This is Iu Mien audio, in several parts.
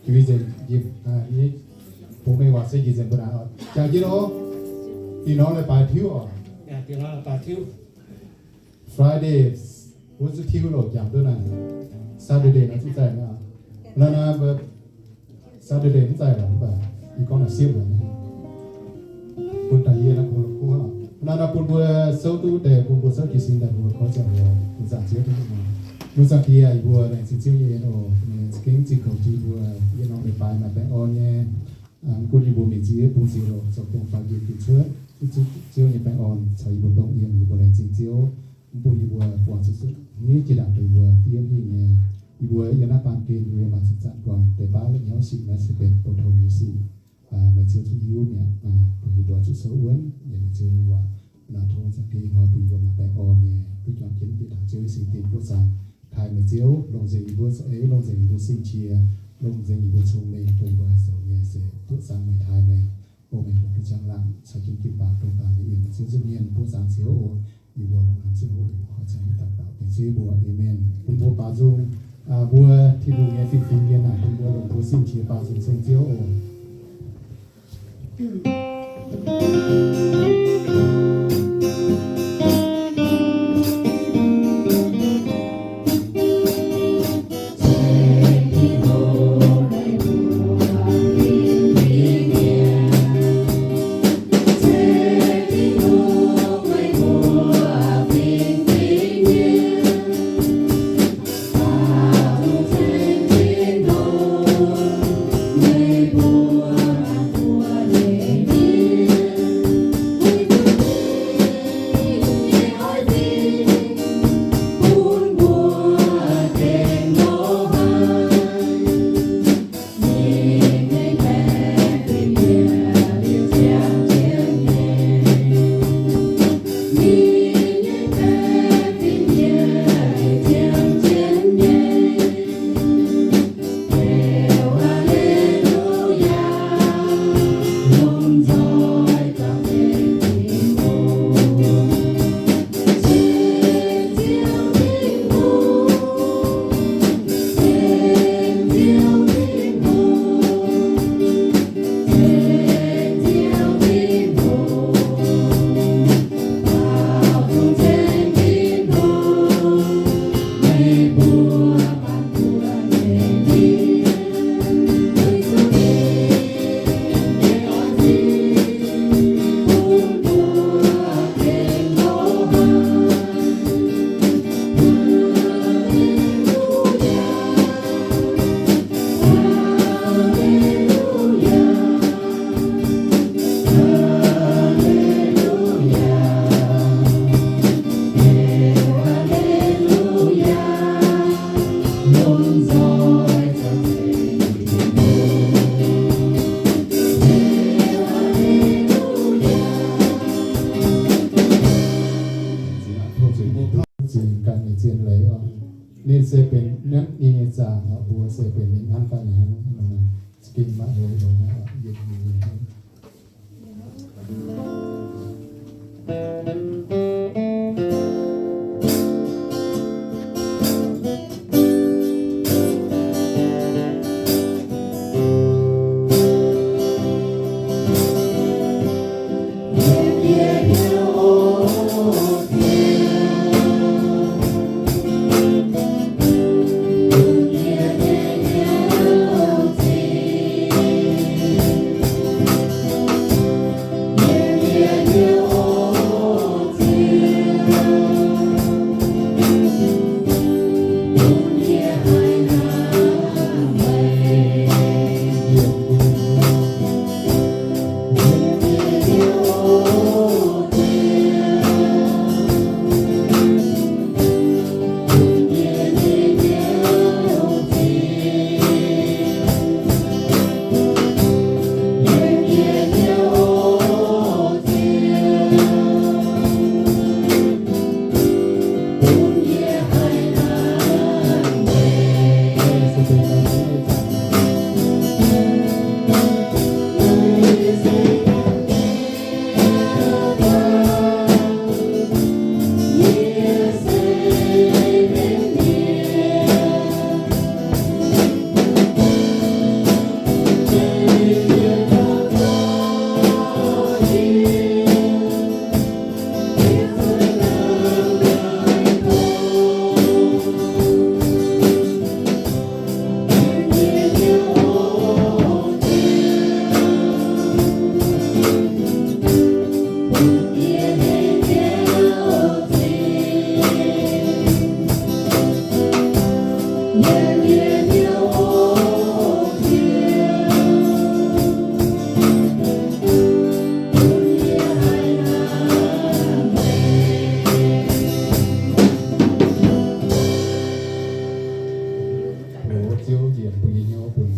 Njiec nzengc, bungx mengh waac se njiec nzengc mbuo naaic oc. Jangx jienv oc. Diuh norm leiz-baaix tiuv oc. Friday wuov zuqc tiuv loh, jangx duqv naaic. Saturday naaiv zuqc zaih naaiv. Naaiv naaiv mbuo Saturday mv zaih lorqc, mv baac yie gorngv naaic siepv lorqc. Bun daaih yie naaiv kungx la'kuqv. Naaiv naaiv bun mbuo souv duqv deix, bun mbuo souv jiez sin daaih mbuo koi ziangh hoc bun zaangc Ziouv duqv. Lungh zaangc Diex, yie mbuo laengz zingh Ziex nyei en oc, ninh za'gengh zingh kouc jiex mbuo yiem norm leiz-baaix maaih baengh orn nyei. Mv gunv yie mbuo mingh ziex bung ziex loc, zoux dongh faaux njiec diuc cuotv, Ziouv nyei baengh orn caux yie mbuo dongh yiem, yie mbuo laengz zingh Ziouv. Mv bun yie mbuo buangh zuqc zuqc hniev jiex ndaangc deix mbuo diev mingh nyei. Yie mbuo yiem naaiv baamh gen yie mbuo maaih zuqc zanc buangh deix baav la'nyauv sic, naaiv se benx bou tong nyei sic. Meih Ziouv zuqc hiuv mi'aqv, bun yie mbuo zuqc souv wuonv yiem meih Ziouv nyei waac. Naaiv tov Zaangc Diex hnoi bun yie mbuo maaih baengh orn nyei duqv juangc jienv bieqc taux Ziouv nyei sin dingh buoqv zaangc taaih meih Ziouv, longc nzengc yie mbuo za'eix, longc nzengc yie mbuo sin qiex, longc nzengc yie mbuo cong-mengh, dongh mbuo haih zoux nyei se buoqv zaangc meih taaih meih. O meih mbuo duqv ziangh laangc caux jienv jiu-baang dongh dangh nyei yiem Ziouv zipv mienh buoqv zaangc Ziouv oc. Yie mbuo longc hnaangx Ziouv oc, yie mbuo koi ziangh daux gaux dengv Ziouv mbuox, Aamen. Bun mbuo baaux nzung, mbuo Tin-Hungh nyei fingx-fingx mienh aah, bun mbuo longc mbuo sin qiex baaux nzung ceng Ziouv oc. Zingh ganh nyei zien leiz oc. Ninh se benx naaiv ninh nyei zaangc oc, mbuo se benx ninh hnangv ganh nyei hnangv. Za'gengh maiv leiz longx aqv, yie nyei hnangv. njiec bun yie hnyouv bun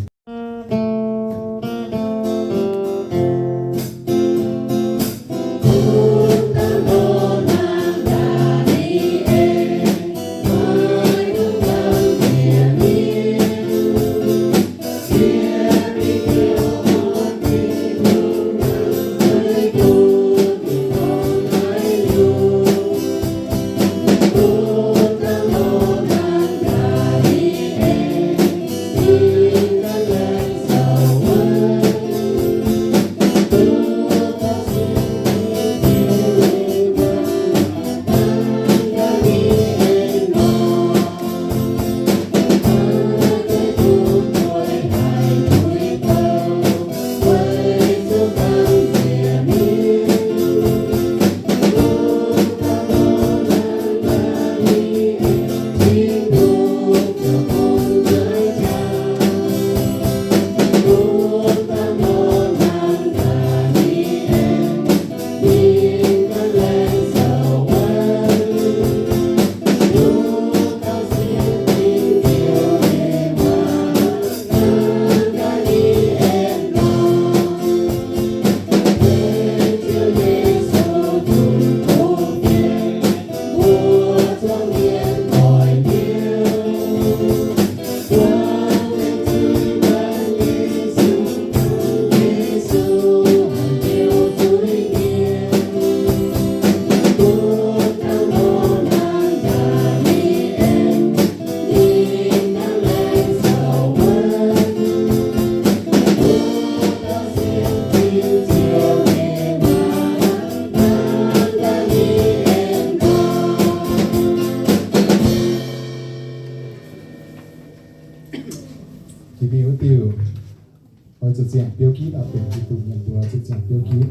Jiex mingh wuov diuh, oix zuqc ziangh biouv gitv oc, benx Giduc mienh mbuo zuqc ziangh biouv gitv.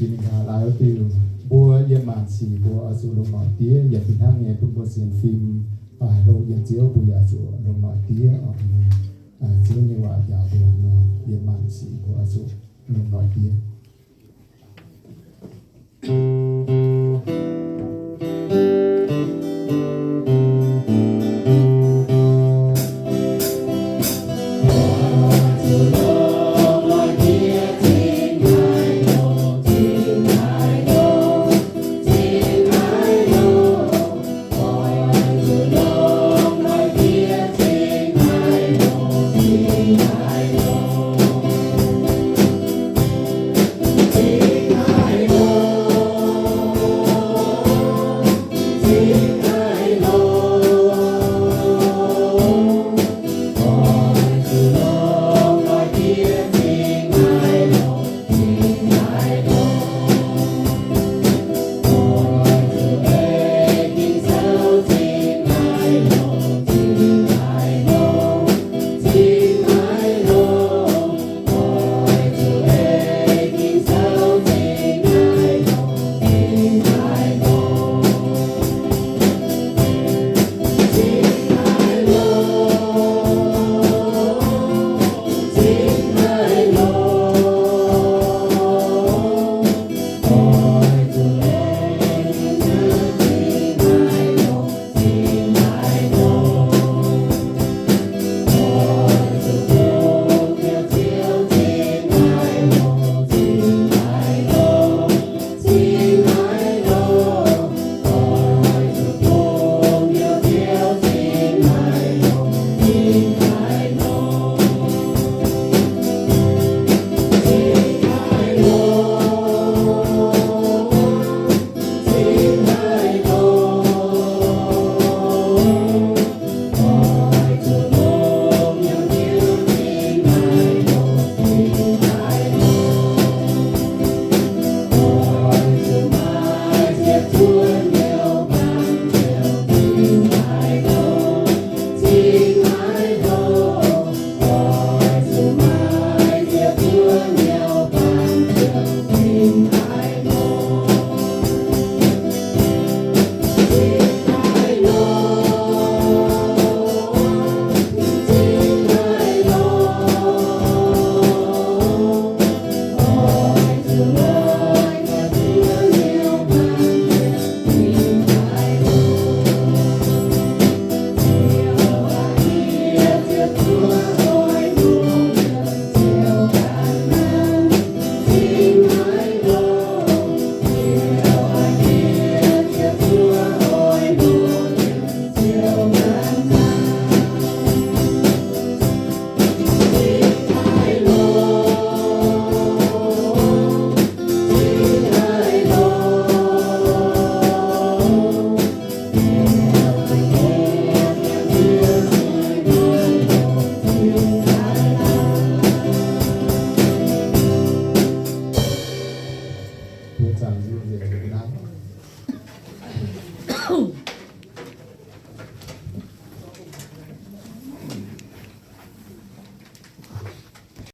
Jiex mingh haaix lai wuov diuh, mbuo yiem maanc sic mbuo oix zuqc longc noic diev, yaac fih hnangv nyei bun mbuo sienx fim, hlo yiem Ziouv mbuo yaac zuqc longc noic diev oc. Ziouv nyei waac njaaux mbuo nor, yiem maanc sic mbuo oix zuqc longc noic diev.